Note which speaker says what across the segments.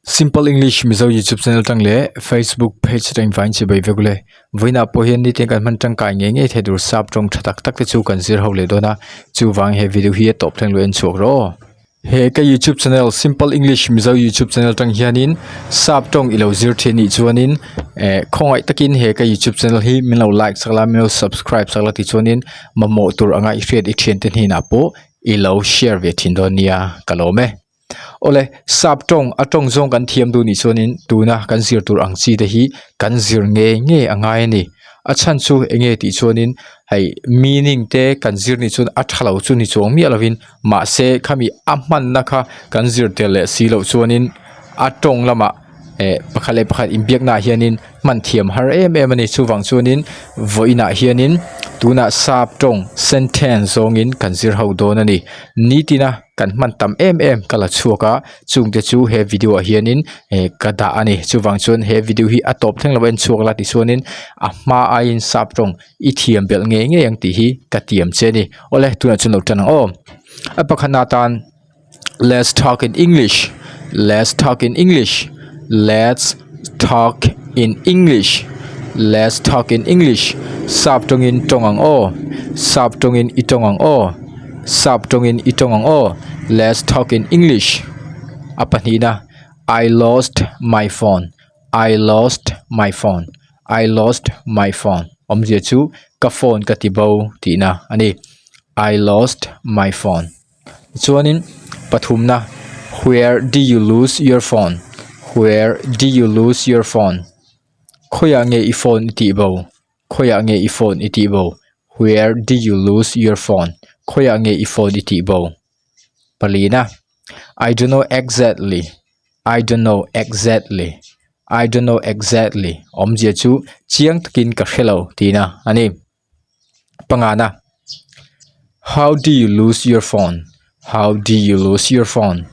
Speaker 1: Simple English Mizo YouTube channel tang leh Facebook page atang in vain chibai vek ule. Vawiinah pawh hian nitin kan hman tangkai ngei ngei thei tur sap tawng tha tak tak te chu kan zir ho leh dawn a, chuvang he video hi a tawp thleng lo en chhuak rawh aw. He ka YouTube channel Simple English Mizo YouTube channel tang hianin sap tawng i lo zir thin nih chuanin eh khawngaih takin he ka YouTube channel hi min lo like sak la min lo subscribe sak la tichuanin mamawh tur anga i hriat i thiante hnenah pawh i lo share ve thin dawn nia ka lawm e. Awle sap tawng a tawng zawng kan thiam duh nih chuanin tuna kan zir tur ang chi te hi kan zir ngei ngei a ngai a ni. A chhan chu eng nge tih chuanin hei meaning te kan zir nih chuan a tha lo chu ni chuang miah lovin mahse khami a hmanna kha kan zir tel leh si loh chuanin a tawng lamah eh pakhat leh pakhat inbiaknaah hianin hman thiam har em em a ni chuvang chuanin vawiinah hianin tunah sap tawng sentence zawngin kan zir ho dawn a ni nitina kan hman tam em em ka la chhuak a chungte chu he video ah hianin eh ka dah a ni chuvang chuan he video hi a tawp thleng lo a en chhuak la tichuanin a hma aiin sap tawng i thiam belh ngei ngei ang tih hi ka tiam che a ni awle tunah chuan lo tan ang aw a pakhatna atan. Let's talk in English Let's talk in English Let's talk in English Let's talk in English Sap tawngin tawng ang aw Sap tawngin i tawng ang aw Sap tawngin i tawng ang aw Let's talk in English A pahnihna I lost my phone I lost my phone I lost my phone Awmzia chu ka phone ka ti bo tihna a ni I lost my phone. Chuanin pathumna where do you lose your phone where do you lose your phone khawiah nge i phone i tih bo khawiah nge i phone i tih bo where do you lose your phone khawiah nge i phone i tih bo palina I don't know exactly I don't know exactly I don't know exactly awmzia chu chiang takin ka hrelo tihna a ni. Pangana How do you lose your phone? How do you lose your phone?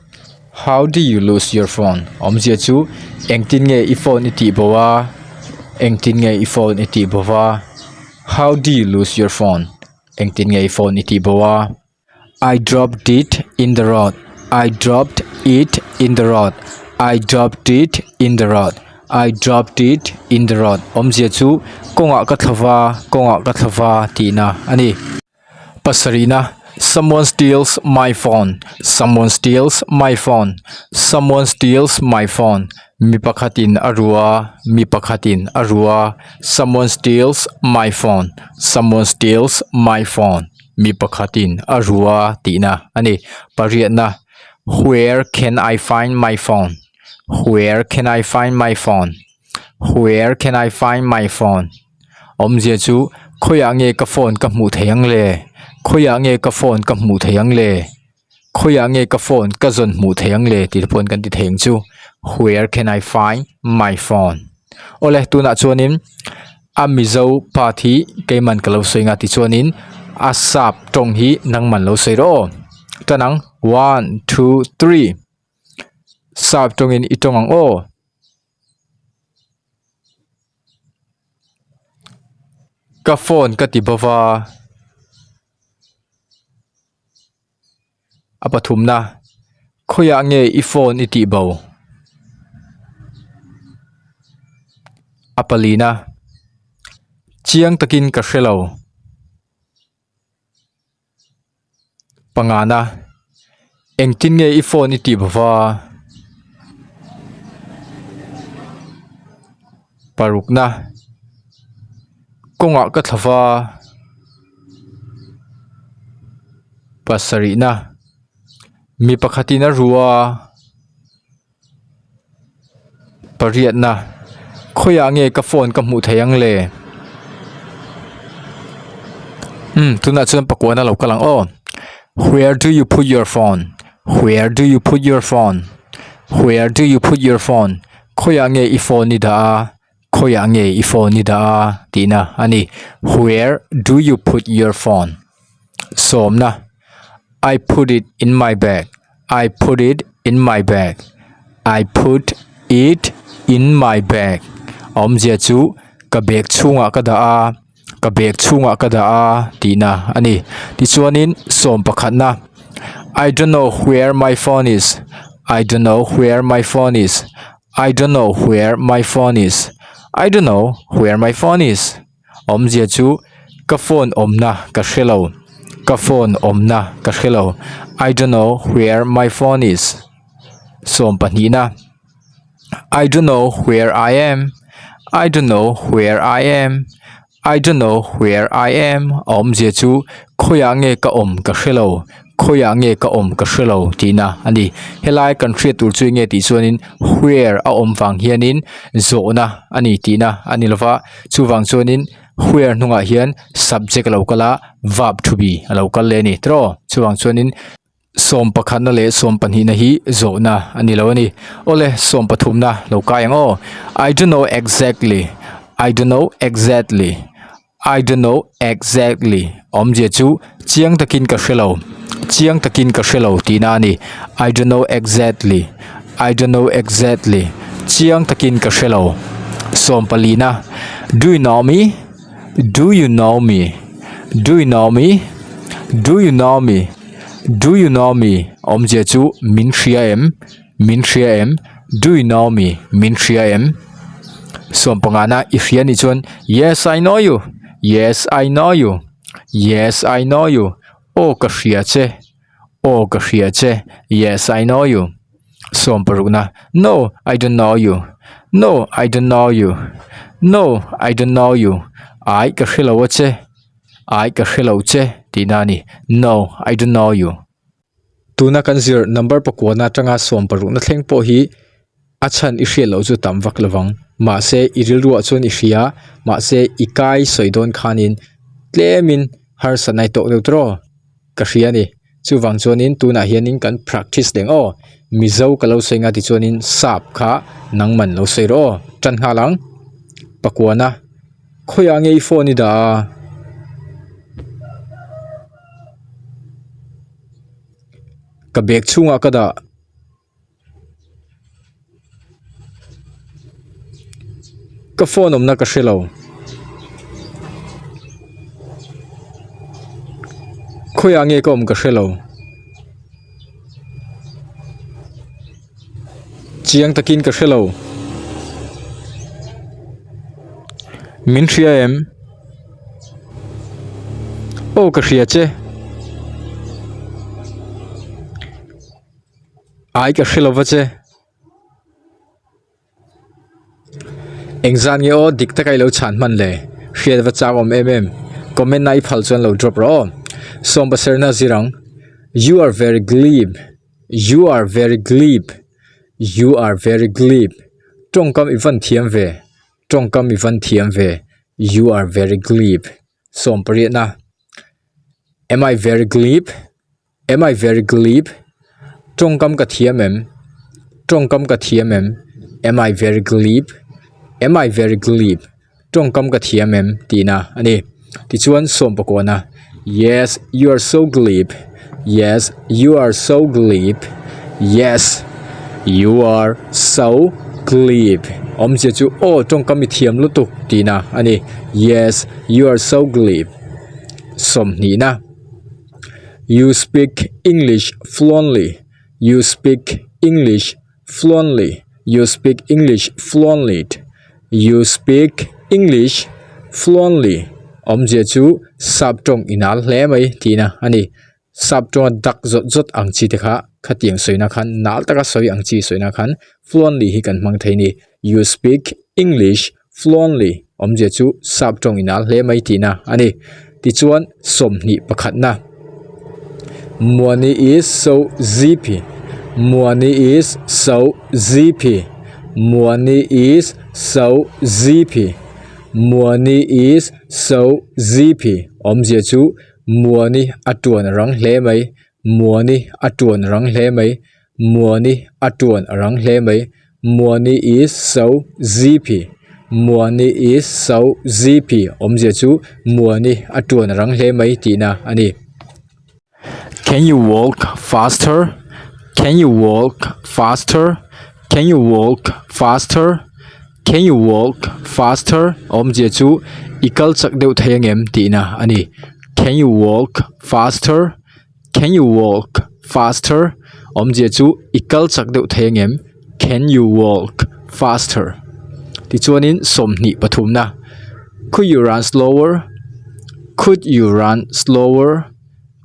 Speaker 1: How do you lose your phone? Awmzia chu engtin nge i phone i tih bo a? Engtin nge i phone i tih bo a? How do you lose your phone? Engtin nge i phone i tih bo a? I dropped it in the road. I dropped it in the road. I dropped it in the road. I dropped it in the road. Awmzia chu kawngah ka thla va, kawngah ka thla va tihna a ni. Pasarihna, Someone steals my phone. Someone steals my phone. Someone steals my phone. Mi pakhatin a ru a, mi pakhatin a ru a. Someone steals my phone. Someone steals my phone. Mi pakhatin a rua tihna a ni. Pariatna, Where can I find my phone? Where can I find my phone? Where can I find my phone? Awmzia chu khawiah nge ka phone ka hmuh theih ang le? Khawiah nge ka phone ka hmuh theih ang le? Khawiah nge ka phone ka zawn hmuh theih ang le tih te pawhin kan ti thei ang chu. Where can I find my phone? Awle tunah chuanin a Mizo part hi keiman ka lo sawi nga tichuanin a sap tawng hi nangman lo sawi rawh aw. Tan ang one two three sap tawngin i tawng ang aw. Ka phone ka ti bova. A pathumna, khawiah nge i phone i tih bo? A palina, chiang takin ka hre lo. Pangana, engtin nge i phone i tih bo va? Parukna, kawngah ka thla va. Pasarihna, mi pakhatin a ru a, pariatna, khawiah nge ka phone ka hmuh theih ang le? Umm tunah chuan pakuana lo kal ang aw. Where do you put your phone? Where do you put your phone? Where do you put your phone? Khawiah nge i phone i dah a? Khawiah nge i phone i dah a tihna a ni. Where do you put your phone? Sawmna, I put it in my bag. I put it in my bag. I put it in my bag. A awmzia chu ka bag chhungah ka dah a, ka bag chhungah ka dah a tihna a ni. Tichuanin sawm pakhatna, I don't know where my phone is. I don't know where my phone is. I don't know where my phone is. I don't know where my phone is. Awmzia chu ka phone awmna ka hre lo. Ka phone awmna ka hre lo. I don't know where my phone is. Sawm pahnihna. I don't know where I am. I don't know where I am. I don't know where I am a awmzia chu khawiah nge ka awm ka hre lo, khawiah nge ka awm ka hre lo tihna a ni. Helai kan hriat tur chu enge tih chuanin where a awm vang hianin zawhna a ni tihna a ni lova, chuvang chuanin where hnungah hian subject a lo kal a, verb to be a lo kal leh a ni tiraw? Chuvang chuanin. Sawm pakhatna leh sawm pahnihna hi zawhna a ni lo a ni. Awle, sawm pathumna lo kai ang aw. I don't know exactly, I don't know exactly, I don't know exactly awmzia chu chiang takin ka hre lo, chiang takin ka hre lo tihna a ni. I don't know exactly, I don't know exactly chiang takin ka hre lo. Sawm palina, Do you know me? Do you know me? Do you know me? Do you know me? Do you know me? Awmzia chu min hria em? Min hria em? Do you know me? Min hria em? Sawm pangana i hria nih chuan Yes, I know you. Yes, I know you. Yes, I know you. Aw ka hria che. Aw ka hria che. Yes, I know you. Sawm parukna, No, I don't know you. No, I don't know you. No, I don't know you. Ai ka hre lo a che. Ai ka hre lo che tihna a ni. No, I don't know you. Tuna kan zir number pakuana atanga sawm parukna thleng pawh hi a chhan i hriat loh chu tam vak lovang. Mahse, i rilruah chuan i hria, mahse i kai sawi dawn khanin tlemin harsatna i tawk deuh tawh. Ka hria a ni. Chuvang chuanin tunah hianin kan practice leng aw. Mizo ka lo sawi nga tichuanin sap kha nangman lo sawi rawh aw. Tan nghal ang. Pakuana, Khawiah nge i phone i dah a? Ka bag chhungah ka dah. Ka phone awmna ka hre lo. Khawiah nge ka awm ka hre lo. Chiang takin ka hre lo. Min hria em? Aw ka hria che. Ai ka hre lova che. Engzan nge aw dik taka i lo chhan hman le? Hriat va chak awm em em. Comment na i phal chuan lo drop rawh aw. Sawm pasarihna zir ang. You are very glib. You are very glib. You are very glib. Tawngkam i van thiam ve. Tawngkam i van thiam ve. You are very glib. Sawm pariatna. Am I very glib? Am I very glib? Tawngkam ka thiam em? Tawngkam ka thiam em? Am I very glib? Am I very glib? Tawngkam ka thiam em? tihna a ni. Tichuan sawm pakawna, Yes, you are so glib. Yes, you are so glib. Yes, you are so glib. Awmzia chu aw tawngkam i thiam lutuk tihna a ni. Yes, you are so glib. Sawmhnihna. You speak English fluently. You speak English fluently. You speak English fluently. You speak English fluently. Awmzia chu sap tawng inal hle mai tihna a ni. Sap tawnga dak zawt zawt ang chi te kha khatiang sawina khan nal taka sawi ang chi sawina khan fluently hi kan hmang thei a ni. You speak English Fluently awmzia chu sap tawng inal hle mai tihna a ni. Tichuan 21 pakhatna Muani is so zippy Muani is so zippy Muani is so zippy Muani is so zippy awmzia chu Muani a tuan rang hle mai Muani a tuan rang hle mai Muani a tuan a rang hle mai. Muani is so zippy. Muani is so zippy awmzia chu Muani a tuan a rang hle mai tihna a ni. Can you walk faster? Can you walk faster? Can you walk faster? Can you walk faster? Awmzia chu i kal chak deuh thei angem tihna a ni. Can you walk faster? Can you walk faster? Awmzia chu i kal chak deuh thei angem? Can you walk faster? Tichuanin 20 pathumna Could you run slower? Could you run slower?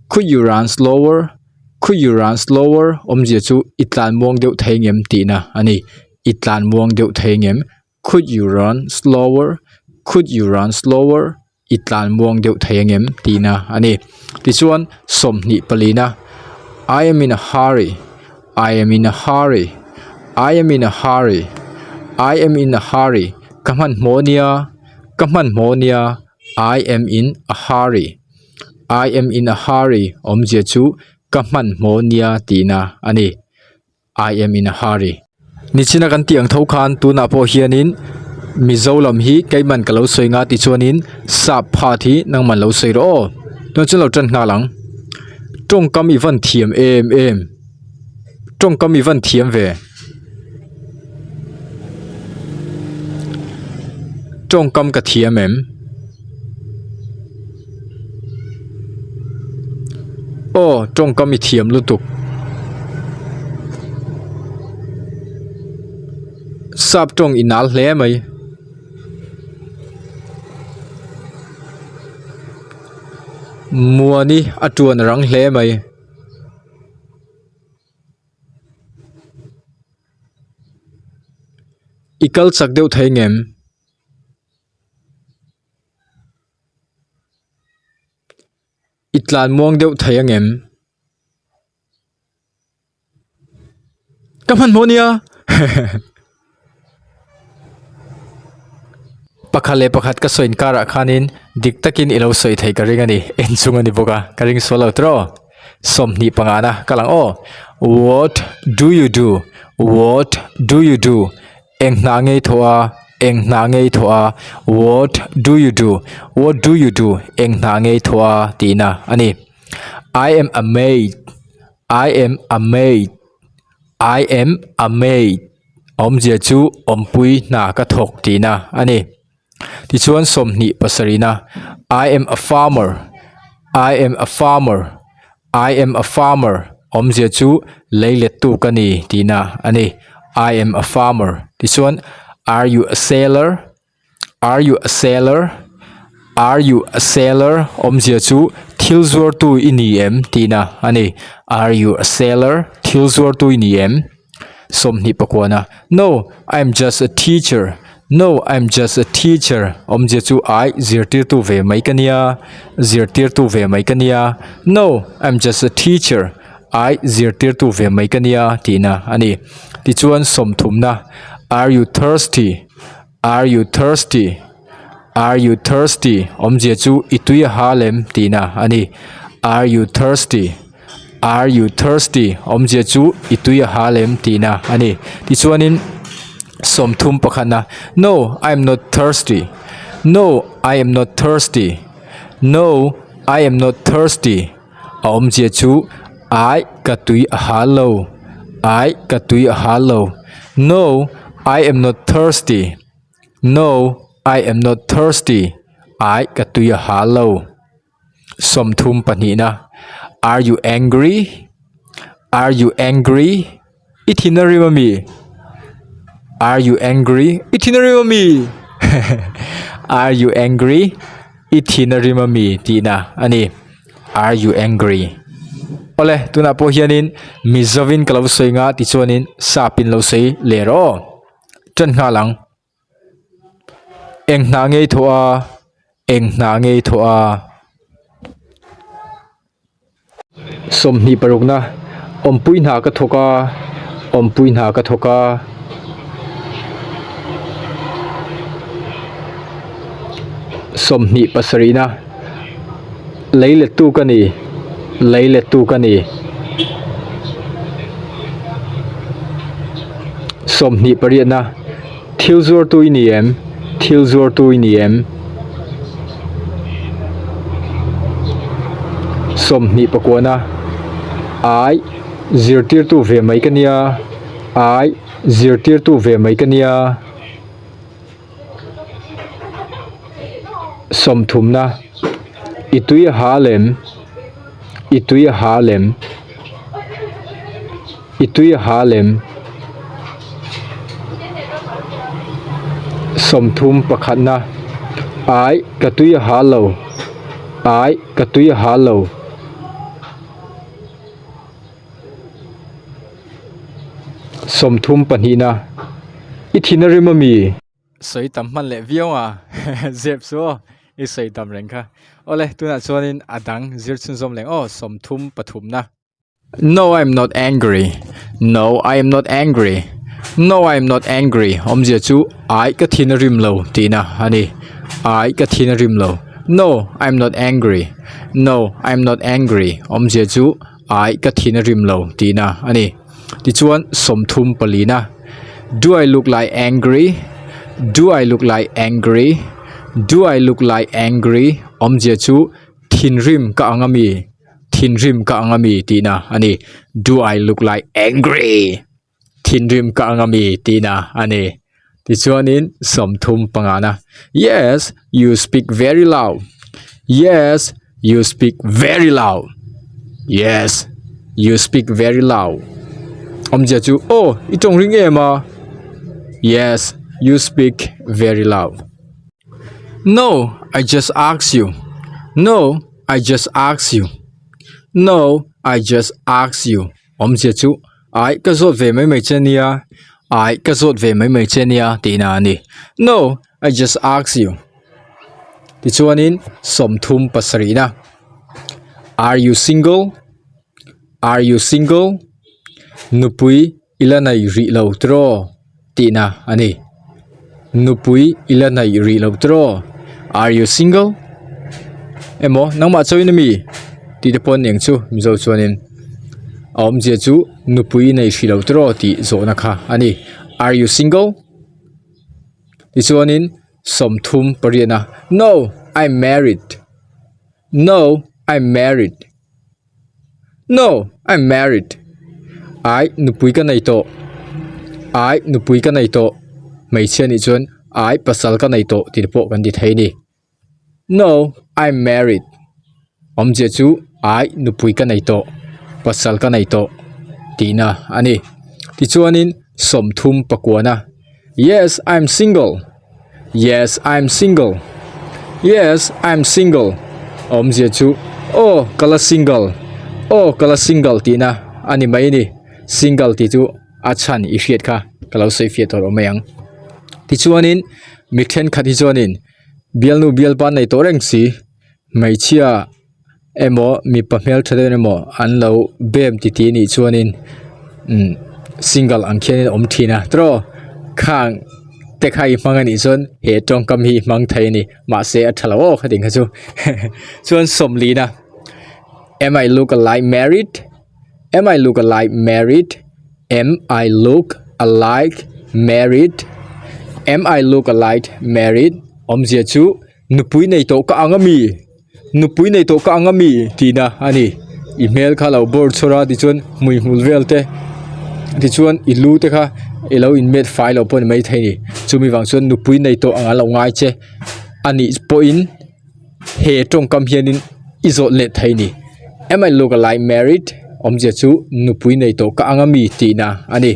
Speaker 1: Could you run slower? Could you run slower? Awmzia chu i tlan muang deuh thei angem tihna a ni. I tlan muang deuh thei angem? Could you run slower? Could you run slower? I tlan muang deuh thei angem tihna a ni. Tichuan 20 palina I am in a hurry I am in a hurry I am in a hurry I am in a hurry Ka hmanhmawh nia Ka hmanhmawh nia I am in a hurry I am in a hurry awmzia chu ka hmanhmawh nia tihna a ni. I am in a hurry. Nichina kan tih ang tho khan tunah pawh hianin Mizo lam hi keiman ka lo sawi nga tichuanin sap phat hi nangman lo sawi rawh aw. Tunah chuan lo tan nghal ang. Tawngkam i van thiam em em. Tawngkam i van thiam ve. Tawngkam ka thiam em? Aw tawngkam i thiam lutuk. Sap tawng i nal hle mai. Muani a tuan rang hle mai. I kal chak deuh thei ngem? I tlan muang deuh thei angem? Ka hmanhmawh nia! Pakhat leh pakhat ka sawi inkarah khanin dik takin i lo sawi thei ka ring a ni, en chung a ni bawk a, ka ring sual lo tawh. 25 na ka lang aw. What do you do? What do you do? Eng hna ngei thawh a, eng hna ngei thawh a. What do you do? What do you do? Eng hna ngei thawh a tihna a ni. I am a maid. I am a maid. I am a maid. Awmzia chu awmpui hna ka thawk tihna a ni. Tichuan 27 na I am a farmer I am a farmer I am a farmer awmzia chu lei let tu ka ni tihna a ni. I am a farmer tichuan are you a sailor are you a sailor are you a sailor awmzia chu thil zuar tu i ni em tihna a ni. Are you a sailor thil zuar tu i ni em? 29 No, I am just a teacher. No, I am just a teacher. Awmzia chu ai zirtirtu ve mai ka nia. Zirtirtu ve mai ka nia. No, I am just a teacher. Ai zirtirtu ve mai ka nia tihna a ni. Tichuan 30 Are you thirsty? Are you thirsty? Are you thirsty? Awmzia chu i tui a hal em tihna a ni. Are you thirsty? Are you thirsty? Awmzia chu i tui a hal em tihna a ni. Tichuanin 30 pakhatna No, I am not thirsty. No, I am not thirsty. No, I am not thirsty. A awmzia chu ai ka tui a hal lo. Ai ka tui a hal lo. No, I am not thirsty. No, I am not thirsty. Ai ka tui a hal lo. 32 na Are you angry? Are you angry? I thin a rim ami? Are you angry? I thin a rim ami? Are you angry? I thin a rim ami tihna a ni. Are you angry? Awle, tunah pawh hianin Mizovin ka lo sawi nga tichuanin Sapin lo sawi leh rawh aw. Ṭan nghal ang. Eng hna ngei thawh a, eng hna ngei thawh a. 26 na awmpui hna ka thawk a, awmpui hna ka thawk a. 27 na lei let tu ka ni, lei let tu ka ni. 28 na thil zuar tu i ni em thil zuar tu i ni em 29 na ai zirtirtu ve mai ka nia ai zirtirtu ve mai ka nia 30 na i tui a hal em i tui a hal em. I tui a ha lem. 30 pakhatna. Ai, ka tui a ha lo. Ai, ka tui a ha lo. 30 pahnihna. I thin a rim ami? Sawi tam hman leh viau a, zep chu aw, i sawi tam reng kha. Awle, tunah chuanin a dang zir chhunzawm leh aw, 30 pathumna. No, I am not angry. No, I am not angry. No, I am not angry. Awmzia chu ai ka thin a rim lo tihna a ni. Ai ka thin a rim lo. No, I am not angry. No, I am not angry. Awmzia chu ai ka thin a rim lo tihna a ni. Tichuan 30 palina. Do I look like angry? Do I look like angry? Do I look like angry? Awmzia chu thinrim ka ang ami? Thinrim ka ang ami tihna a ni. Do I look like angry? Thinrim ka ang ami tihna a ni. Tichuanin 30 pangana. Yes, you speak very loud. Yes, you speak very loud. Yes, you speak very loud. Awmzia chu aw i tawng ring em a. Yes, you speak very loud. No, I just ask you. No, I just ask you. No, I just ask you. Awmzia chu ai ka zawt ve mai mai che nia, ai ka zawt ve mai mai che nia tihna a ni. No, I just ask you. Tichuanin 30 pasarihna. Are you single? Are you single? Nupui i la nei rih lo tiraw tihna a ni. Nupui i la nei rih lo tiraw? Are you single? Emaw nangmah chauhin ami? Tih te pawh aniang chu Mizo chuanin a awmzia chu nupui i nei hrih lo tiraw tih zawhna kha a ni. Are you single? Tichuanin 30 pariatna No, I'm married. No, I'm married. No, I'm married. Ai, nupui ka nei tawh. Ai, nupui ka nei tawh. Hmeichhia nih chuan ai pasal ka nei tawh tih te pawh kan ti thei a ni. No, I'm married. Awmzia chu ai nupui ka nei tawh, pasal ka nei tawh tihna a ni. Tichuanin 30 pakuana. Yes, I'm single. Yes, I'm single. Yes, I'm single. Awmzia chu aw ka la single, aw ka la single tihna a ni mai a ni. Single tih chu a chhan i hriat kha ka lo sawi fiah tawh lo mai ang. Tichuanin mi thenkhat hi chuanin bialnu bialpa nei tawh reng si hmeichhia emaw mipa hmeltha deuh emaw an lo bem ti tih anih chuanin umm single ang khianin a awm thin a tiraw khang te kha i hmang anih chuan he tawngkam hi i hmang thei a ni mahse a tha lo aw khating kha chu chuan sawmlina am I look alike married am I look alike married am I look alike married am I look alike married awmzia chu nupui nei tawh ka ang ami. Nupui nei tawh ka ang ami tihna a ni. I hmel kha lo bawr chhawr a tichuan hmui hmul vel te tichuan i lu te kha i lo in met fai loh pawh a ni maithei a ni. Chumi vang chuan nupui nei tawh ang an lo ngai che a nih pawhin he tawngkam hianin i zawt let thei a ni. Am I look alike married? Awmzia chu nupui nei tawh ka ang ami tihna a ni.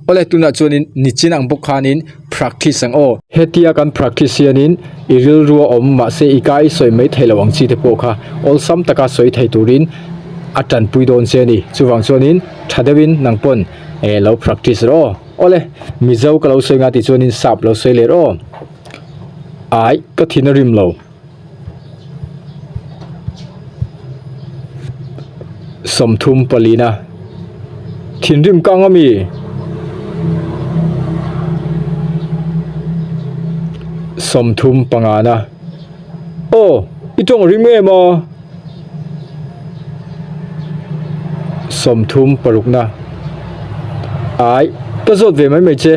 Speaker 1: Awle tunah chuanin nichin ang bawk khanin practice ang aw. Hetia kan practice hianin i rilru a awm mahse i ka i sawi mai thei lo ang chi te pawh kha awlsam taka sawi thei turin a tanpui dawn che a ni. Chuvang chuanin tha deuhin nang pawn eh lo practice rawh aw. Awle Mizo ka lo sawi nga tih chuanin sap lo sawi leh rawh aw. Ai ka thin a rim lo. 30 palina thinrim kang ami 30 pangana aw i tawng rim em a 30 parukna ai ka zawt ve mai mai che.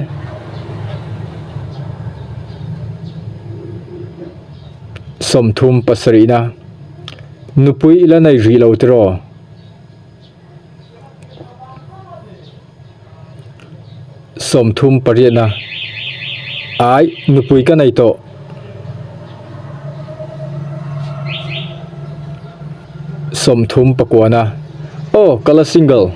Speaker 1: 30 pasarihna nupui i la nei rih lo tiraw? 30 pariatna ai nupui ka nei tawh. 30 pakuana aw ka la single.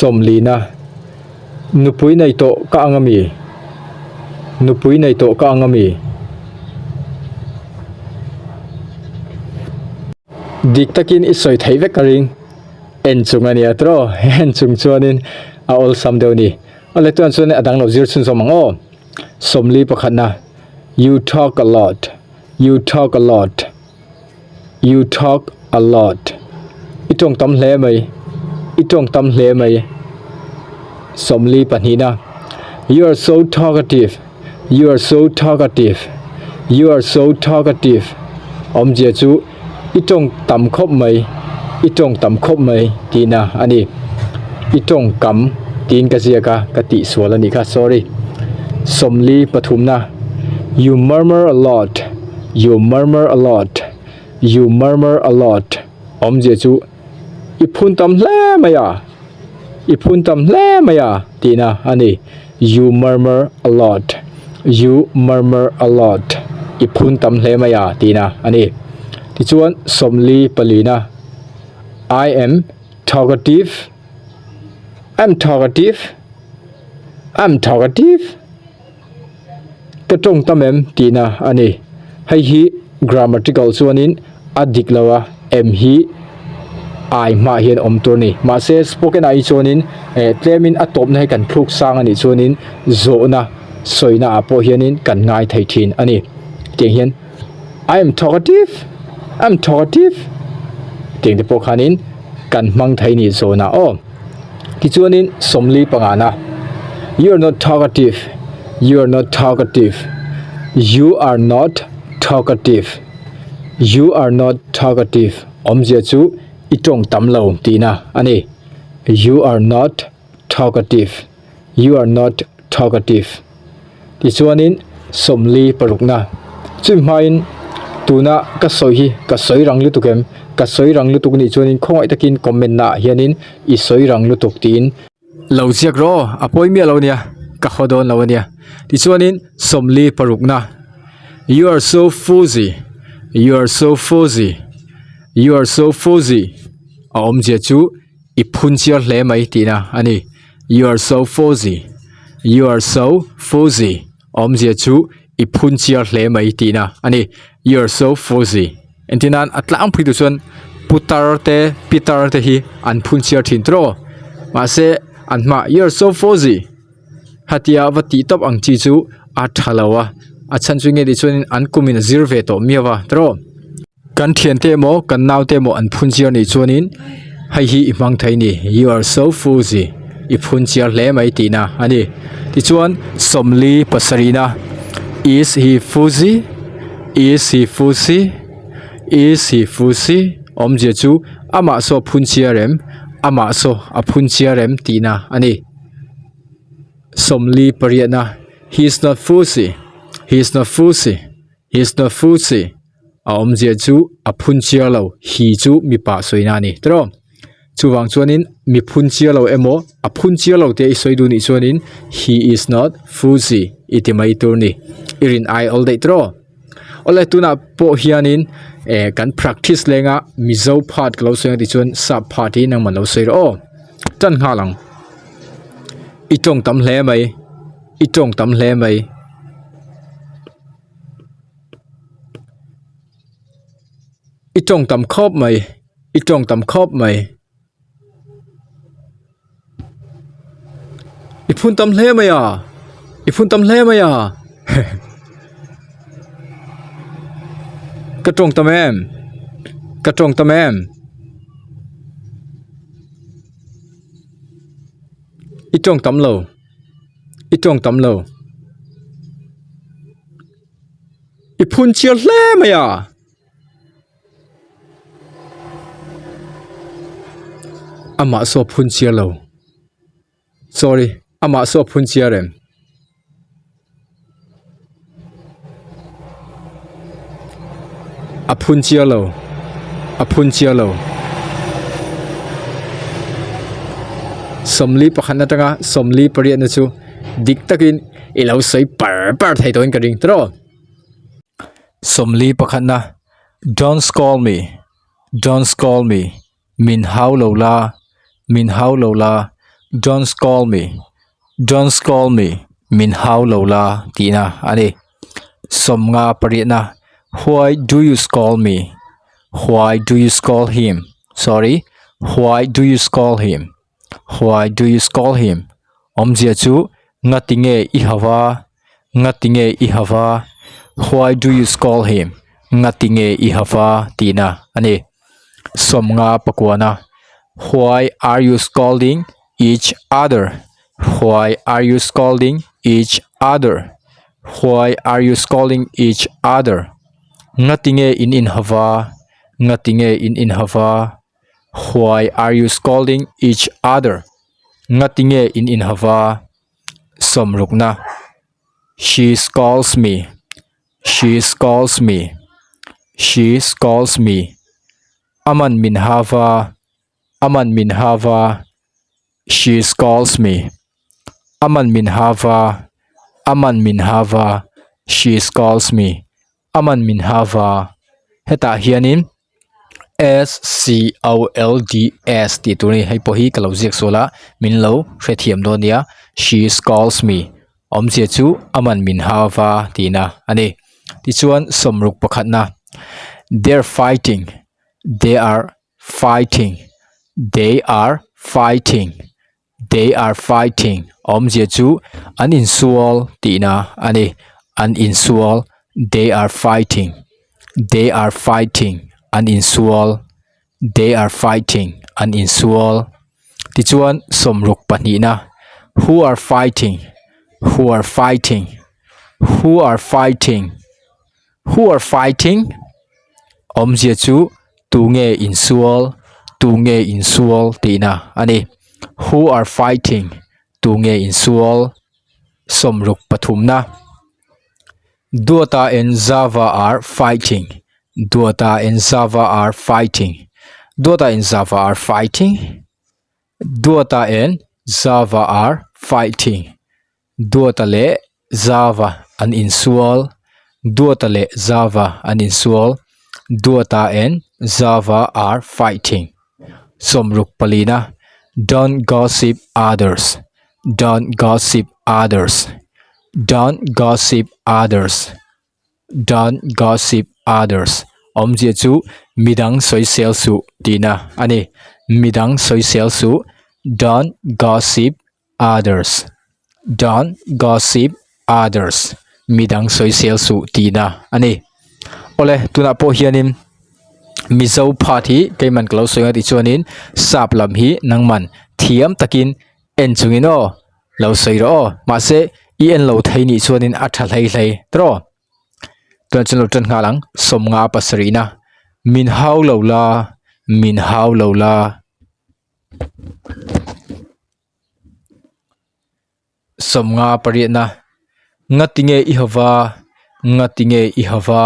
Speaker 1: Sawmlina, Nupui nei tawh ka ang ami? Nupui nei tawh ka ang ami? Dik takin i sawi theih vek ka ring. En chung a nia tawh, en chung chuanin a awlsam deuh a ni. Awle tuan chuan a dang lo zir chhunzawm ang aw. Sawmli pakhatna, You talk a lot, you talk a lot, you talk a lot. I tawng tam hle mai, i tawng tam hle mai. Sawmli pahnihna, You are so talkative, you are so talkative, you are so talkative. Awmzia chu i tawng tam khawp mai, i tawng tam khawp mai tihna a ni. I tawng kam tiin ka ziak a, ka tihsual a nih kha, sorry. Sawmli pathumna, You murmur a lot, you murmur a lot, you murmur a lot. Awmzia chu i phun tam hle mai a, i phun tam hle mai a tihna a ni. You murmur a lot, you murmur a lot, i phun tam hle mai a tihna a ni. Tichuan sawmli palina, I am talkative, I'm talkative, I'm talkative, ka tawng tam em tihna a ni. Hei hi grammatical chuanin a dik lo a, em hi ai hmaah hian awm tur a ni. Mahse spoken ah hi chuanin eh tlemin a tawpna hi kan thluk sang a nih chuanin zawhna sawina ah pawh hianin kan ngai thei thin a ni. Tiang hian I am talkative, I am talkative tiang te pawh khanin kan hmang thei a ni zawhna aw. Tichuanin sawmli pangana You are not talkative, you are not talkative, you are not talkative. You are not talkative awmzia chu i tawng tam lo tihna a ni. You are not talkative, you are not talkative tichuanin sawmli parukna chumi hmain tuna ka sawi hi ka sawi rang lutuk em ka sawi rang lutuk nih chuanin khawngaih takin comment naah hianin i sawi rang lutuk tiin lo ziak rawh a pawi miah lo ania ka haw dawn lo ania tichuanin sawmli parukna you are so fuzzy you are so fuzzy you are so fuzzy a awmzia chu i phun chiar hle mai tihna a ni you are so fuzzy you are so fuzzy a awmzia chu i phun chiar hle mai tihna a ni you are so fuzzy Engtin nan a tlangpui tur chuan putar te pitar te hi an phun chhiar thin tawh mahse an hmaah you are so fuzzy hatia va tih tawp ang chi chu a tha lo a a chhan chu nge tih chuan an kum in a zir ve tawh miau a tawh kan thian te emaw kan nau te emaw an phun chhiar nih chuanin hei hi i hmang thei a ni you are so fuzzy i phun chhiar hle mai tihna a ni tichuan sawmli pasarihna is he fuzzy. Is he fusi? Is he fusi? Awmzia chu amah saw a phun chiar em? Amah saw a phun chiar em tihna a ni. Sawmli pariatna, He is not fusi. He is not fusi. He is not fusi. A awmzia chu a phun chiar lo, he chu mipa sawina a ni. Tiraw? Chuvang chuanin mi phun chiar lo emaw a phun chiar lo te i sawi duh nih chuanin he is not fuzi i ti mai tur ni i rin ai awl daih tawh awle tunah pawh hianin eh kan practice lenga mizo part ka lo sawi ang tih chuan sap part hi nangman lo sawi rawh aw tan nghal ang i tawng tam hle mai i tawng tam hle mai. I tawng tam khawp mai i tawng tam khawp mai i phun tam hle mai a i phun tam hle mai a ka tawng tam em ka tawng tam em i tawng tam lo i tawng tam lo. I phun chiar hle mai a. Amah saw phun chiar lo. Sorry, amah saw phun chiar em? A phun chiar lo. A phun chiar lo. Sawmli pakhat atanga sawmli pariatna chu dik takin i lo sawi par par thei tawhin ka ring tawh. Sawmli pakhatna Don't scold me, don't scold me, min hau lo la, min hau lo la. Don't scold me, don't scold me, min hau lo la tihna a ni. Sawmnga pariatna, Why do you scold me? Why do you scold him? Sorry, why do you scold him? Why do you scold him? Awmzia chu ngati nge i hau a? Ngati nge i hau a? Why do you scold him? Ngati nge i hau a? Tihna a ni. Sawmnga pakuana, Why are you scolding each other? Why are you scolding each other? Why are you scolding each other? Ngati nge in inhau a? Ngati nge in inhau a? Why are you scolding each other? Ngati nge in inhau a? Sawmrukna, She scolds me. She scolds me. She scolds me. Aman min hau a. Aman min hau a. She scolds me. Aman min hau a. Aman min hau a. She scolds me. Aman min hau a. Hetah hianin S C O L D S tih tur a ni. Hei pawh hi ka lo ziak sual a, min lo hrethiam dawn nia. She scolds me. Awmzia chu aman min hau a tihna a ni. Tichuan sawmruk pakhatna They are fighting. They are fighting. They are fighting. They are fighting awmzia chu an insual tihna a ni. An insual They are fighting. They are fighting an insual. They are fighting an insual. Tichuan sawmruk pahnihna Who are fighting? Who are fighting? Who are fighting? Who are fighting? Awmzia chu tunge insual, tunge insual tihna a ni. Who are fighting? Tunge insual? Sawmruk pathumna Duata and Zava are fighting. Duata and Zava are fighting. Duata and Zava are fighting. Duata and Zava are fighting. Duata leh Zava an insual. Duata leh Zava an insual. Duata and Zava are fighting. Sawmruk palina Don't gossip others. Don't gossip others. Don't gossip others. Don't gossip others. Awmzia chu midang sawisel suh tihna a ni. Midang sawisel suh. Don't gossip others. Don't gossip others. Midang sawisel suh tihna a ni. Awle tunah pawh hianin Mizo phat hi keiman ka lo sawi ang tih chuanin sap lam hi nangman thiam takin en chungin aw lo sawi rawh aw mahse i en lo thei nih chuanin a tha hlei hlei tawh tunah chuan lo tan nghal ang sawmnga pasarihna min hau lo la min hau lo la. Sawmnga pariatna ngatinge i hava ngatinge i hava.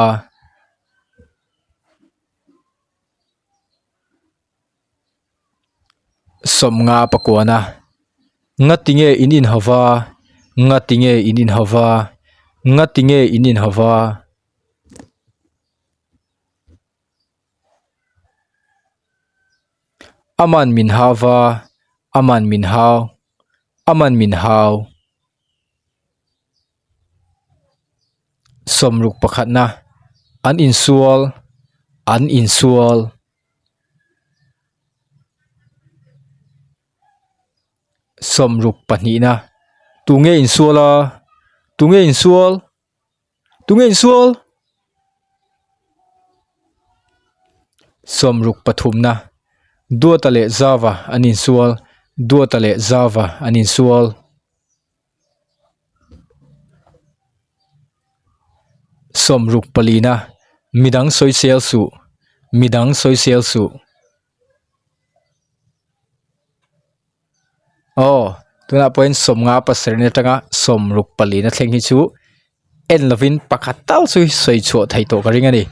Speaker 1: Sawmnga pakuana ngatinge in inhawva ngatinge in inhawva ngatinge in inhawva. Aman min hauva aman min hau aman min hau. Sawmruk pakhatna an insual an insual. Sawmruk pahnihna tunge insual a tunge insual tunge insual sawmruk pathumna duata leh zava an insual duata leh zava an insual. Sawmruk palina midang sawisel suh midang sawisel suh. Aw tunah pawhin sawmnga pasarih atanga sawmruk palina thleng hi chu en lovin pakhat tal chu sawi chhuah theih tawh ka ring a ni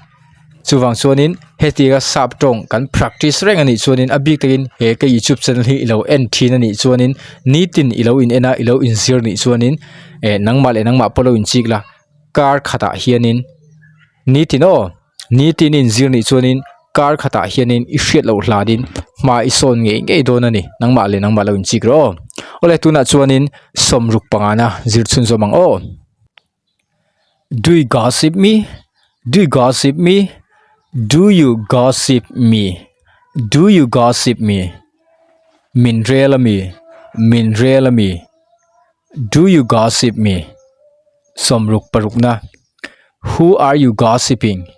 Speaker 1: chuvang chuanin hetianga sap tawng kan practice reng a nih chuanin a bik takin he ka youtube channel hi ilo en thin a nih chuanin nitin ilo in en a ilo inzir nih chuanin eh nangmah leh nangmah pawh lo inchik la kar khatah hianin nitin aw. Nitin inzir nih chuanin kar khatah hianin i hriat loh hlanin hma i sawn ngei ngei dawn a ni. Nangmah leh nangmah lo inchik rawh aw. Awle tunah chuanin sawmruk pangana zir chhunzawm ang aw. Do you gossip me? Do you gossip me? Do you gossip me? Do you gossip me? Min rel ami? Min rel ami? Do you gossip me? Sawmruk parukna Who are you gossiping?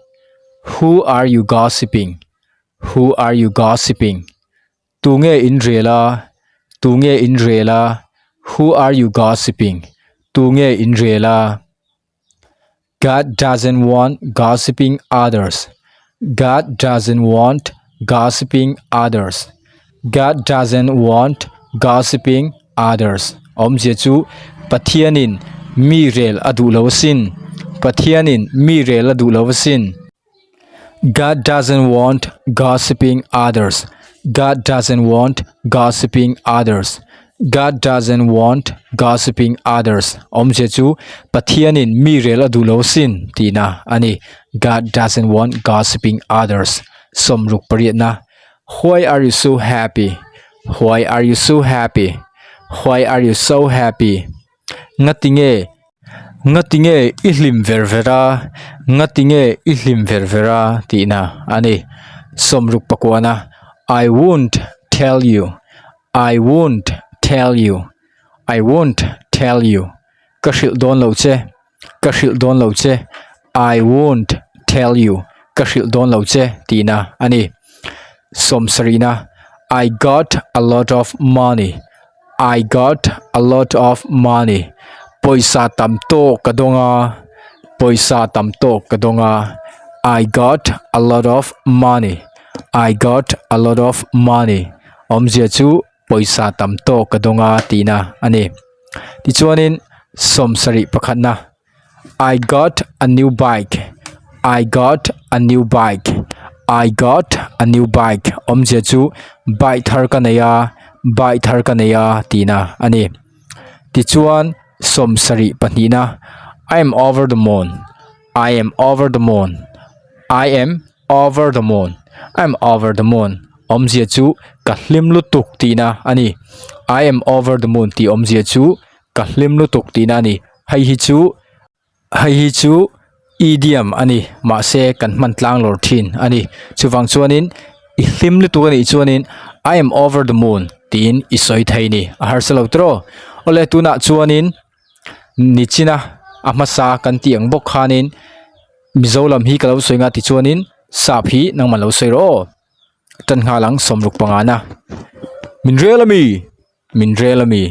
Speaker 1: Who are you gossiping? Who are you gossiping? Tunge in rel a? Tunge in rel a? Who are you gossiping? Tunge in rel a? God doesn't want gossiping others. God doesn't want gossiping others. God doesn't want gossiping others. Awmzia chu Pathianin mi rel a duh lo asin. Pathianin mi rel a duh lo asin. God doesn't want gossiping others. God doesn't want gossiping others. God doesn't want gossiping others. Awmzia chu Pathianin mi rel a duh lo sin tihna a ni. God doesn't want gossiping others. Sawmruk pariatna Why are you so happy? Why are you so happy? Why are you so happy? Ngatinge Ngatinge i hlim ver ver a Ngatinge i hlim ver ver a tihna a ni. Sawmruk pakuana I won't tell you I won't tell you I won't tell you Ka hrilh dawn lo che Ka hrilh dawn lo che I won't tell you Ka hrilh dawn lo che tihna a ni. Sawmsarihna I got a lot of money I got a lot of money Pawisa tam tawk ka dawng a Pawisa tam tawk ka dawng a I got a lot of money I got a lot of money Awmzia chu pawisa tam tawk ka dawng a tihna a ni. Tichuanin sawmsarih pakhatna I got a new bike I got a new bike I got a new bike awmzia chu bike thar ka nei a bike thar ka nei a tihna a ni tichuan sawmsarih pahnihna I am over the moon I am over the moon I am over the moon I am over the moon awmzia chu ka hlim lutuk tihna a ni I am over the moon tih awmzia chu Ka hlim lutuk tihna a ni. Hei hi chu hei hi chu idiom a ni mahse kan hman tlang lawr thin a ni. Chuvang chuanin i hlim lutuk a nih chuanin I am over the moon tiin i sawi thei ni. A harsa lo tawh aw. Awle tunah chuanin nichina a hmasa kan tih ang bawk khanin Mizo lam hi ka lo sawi nga tichuanin sap hi nangmah lo sawi rawh aw. Tan nghal ang sawmruk pangana. Min rel ami? Min rel ami?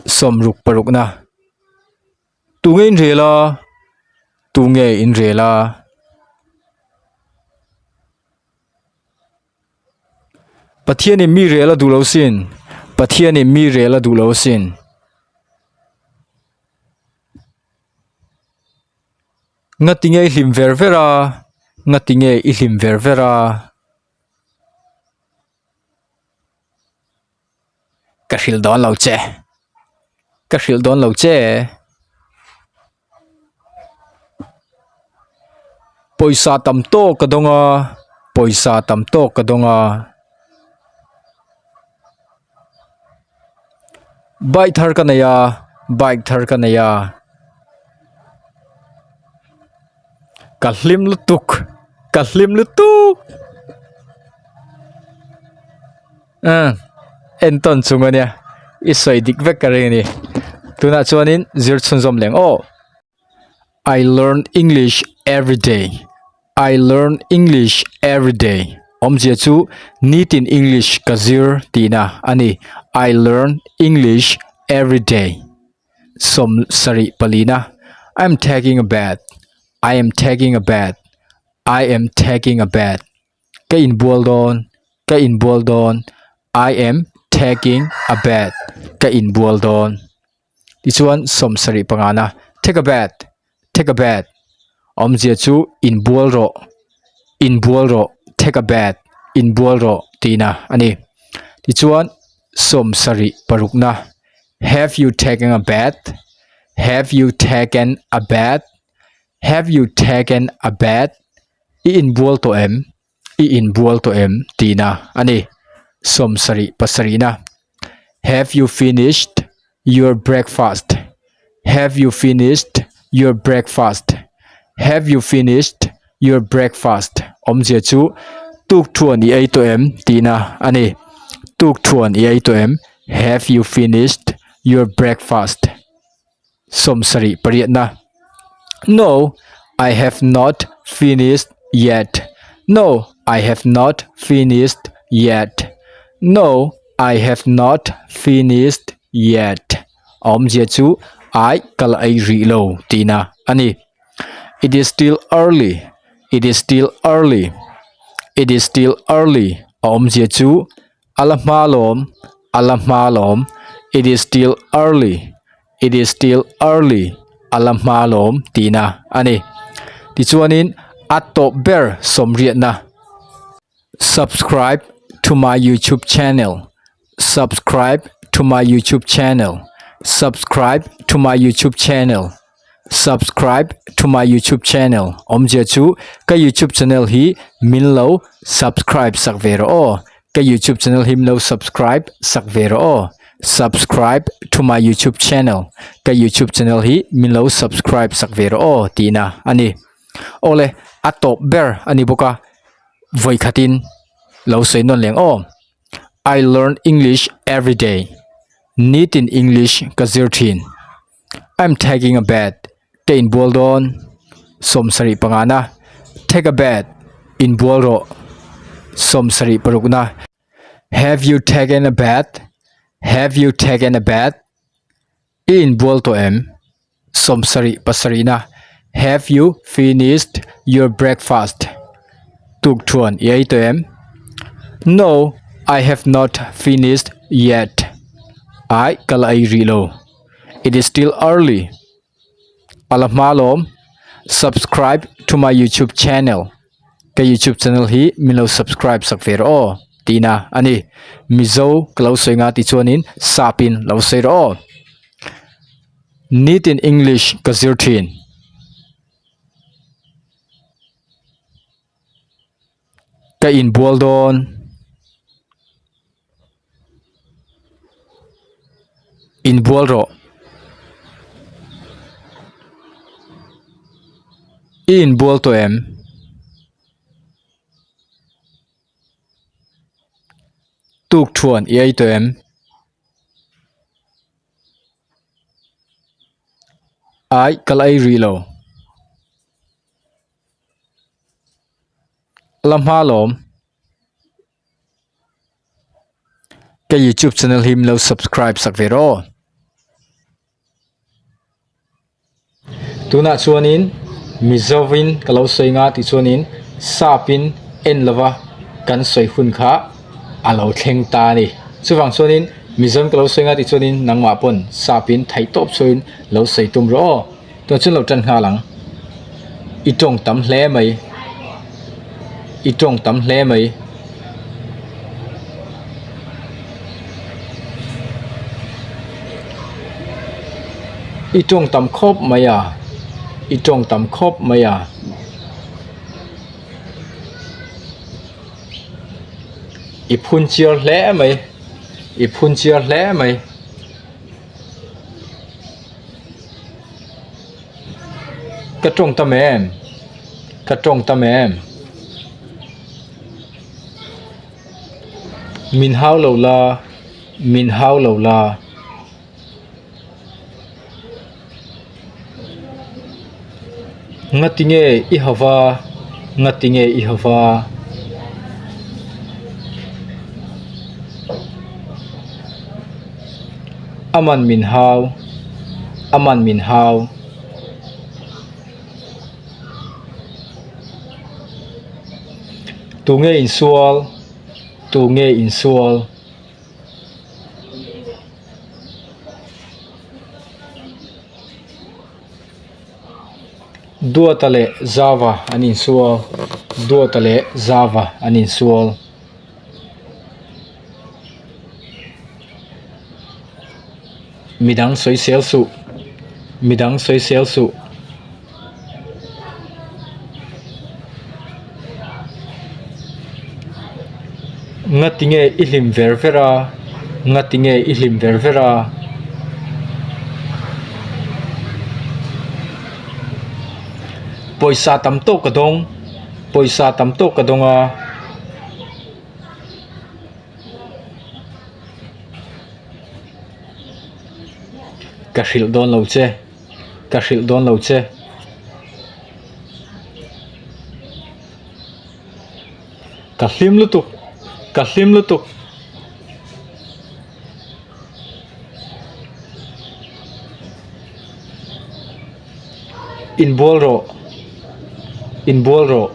Speaker 1: Sawmruk parukna Tunge in rel a? Tunge in rel a? Pathianin mi rel a duh lo sin. Pathianin mi rel a duh lo sin. Ngatinge i hlim ver ver a? Ngatinge i hlim ver ver a? Ka hrilh dawn lo che. Ka hrilh dawn lo che. Pawisa tam tawk ka dawng a, pawisa tam tawk ka dawng a. Bike thar ka nei a, bike thar ka nei a. Ka hlim lutuk ka hlim lutuk umm entawn chung ania i sawi dik vek ka ring a ni tunah chuanin zir chhunzawm leng aw I learn English everyday I learn English everyday awmzia chu nitin English ka zir tihna a ni I learn English everyday. Sawm sarih palina I am taking a bath I am taking a bath I am taking a bath Ka inbual dawn Ka inbual dawn I am taking a bath Ka inbual dawn Tichuan sawm sarih pangana Take a bath Take a bath Awmzia chu inbual rawh Inbual rawh Take a bath Inbual rawh tihna a ni. Tichuan sawm sarih parukna Have you taken a bath? Have you taken a bath? Have you taken a bath? I inbual tawh em? I inbual tawh em? Tihna a ni. Sawmsarih pasarihna, Have you finished your breakfast? Have you finished your breakfast? Have you finished your breakfast? Awmzia chu tukthuan i ei tawh em tihna a ni. Tukthuan i ei tawh em? Have you finished your breakfast? Sawmsarih pariatna, No, I have not finished yet. No, I have not finished yet. No, I have not finished yet. A awmzia chu ai ka la ei rih lo tihna a ni. It is still early. It is still early. It is still early. A awmzia chu A la hma lawm, a la hma lawm, It is still early, it is still early, a la hma lawm tihna a ni. Tichuanin a tawp ber sawmriatna, Subscribe to my YouTube channel, subscribe to my YouTube channel, subscribe to my YouTube channel. Subscribe to my YouTube channel awmzia chu ka YouTube channel hi min lo subscribe sak ve rawh aw ka YouTube channel hi min lo subscribe sak ve rawh aw subscribe to my YouTube channel ka YouTube channel hi min lo subscribe sak ve rawh aw tihna a ni awle a tawp ber a ni bawk a vawikhatin lo sawi nawn leng aw I learn English everyday nitin English ka zir thin. I'm taking a bath, ka inbual dawn. Sawmsarih pangana, Take a bath, inbual rawh. Sawmsarih parukna, Have you taken a bath? Have you taken a bath? I inbual tawh em? Sawmsarih pasarihna, Have you finished your breakfast? Tukthuan i ei tawh em? No, I have not finished yet. Ai, ka la ei rih lo. It is still early. A la hma lawm. Subscribe to my YouTube channel. Ka YouTube channel hi min lo subscribe sak ve rawh aw tihna a ni. Mizo ka lo sawi nga tih chuanin sap in lo sawi rawh aw. Nitin English ka zir thin. Ka inbual dawn. Inbual rawh. I inbual tawh em? Tukthuan i ei tawh em? Ai ka la ei rih lo. La hma lawm. Ka youtube channel hi min lo subscribe sak ve rawh aw. Tunah chuanin Mizovin ka lo sawi nga tih chuanin sapin en lova kan sawi hun kha a lo thleng ta a ni. Chuvang chuanin Mizovin ka lo sawi nga tih chuanin nangmah pawn sapin theihtawp chhuahin lo sawi tum rawh aw. Tawh chuan lo tan nghal ang. I tawng tam hle mai. I tawng tam hle mai. I tawng tam khawp mai a. I tawng tam khawp mai a. I phun chiar hle mai. I phun chiar hle mai. Ka tawng tam em? Ka tawng tam em? Min hau lo la, min hau lo la. Ngatinge i hava, ngatinge i hava. A man min hau, a man min hau. Tunge insual, tunge insual. Duata leh Zava an insual, Duata leh Zava an insual. Midang sawisel suh, midang sawisel suh. Ngati nge i hlim ver ver a? Ngati nge i hlim ver ver a? Pawisa tam tawk ka dawng, pawisa tam tawk ka dawng a. Ka hrilh dawn lo che, ka hrilh dawn lo che. Ka hlim lutuk, ka hlim lutuk. Inbual rawh, inbual rawh.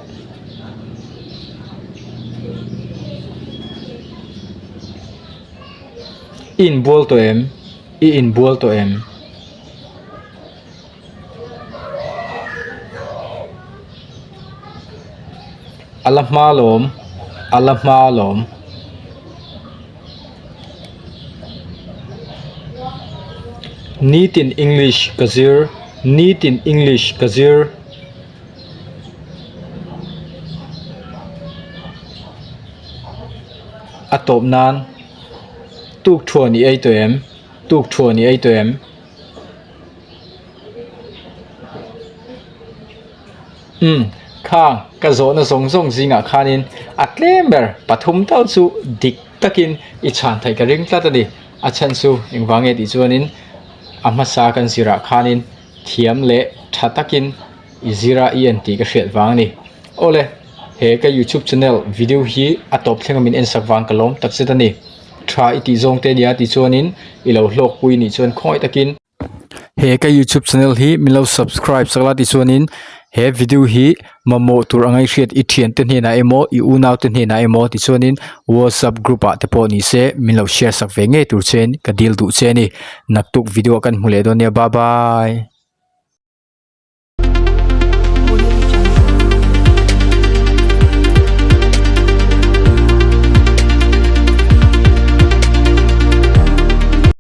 Speaker 1: I inbual tawh em? I inbual tawh em? A la hma lawm, a la hma lawm. Nitin English ka zir, nitin English ka zir. A tawp nan tuk thuan i ei tawh em? Tuk thuan i ei tawh em? Umm kha ka zawhna zawng zawng zingah khanin a tlem ber pathum tal chu dik takin i chhan theih ka ring tlat a ni. A chhan chu engvang nge tih chuanin a hmasa kan zirah khanin thiam leh tha takin i zira i en tih ka hriat vang a ni. Awle he ka youtube channel video hi a tawp thleng a min en sak vang ka lawm takzet a ni. Tha i tih zawng te a nia tih chuanin i lo hlawkpui nih chuan khawngaih takin. He ka youtube channel hi min lo subscribe sak la tichuanin he video hi mamawh tur anga i hriat i thiante hnenah emaw i unau te hnenah emaw tichuanin whatsapp group ah te pawh ni se min lo share sak ve ngei tur che in ka dil duh che a ni naktuk video ah kan hmu leh dawn nia bye bye.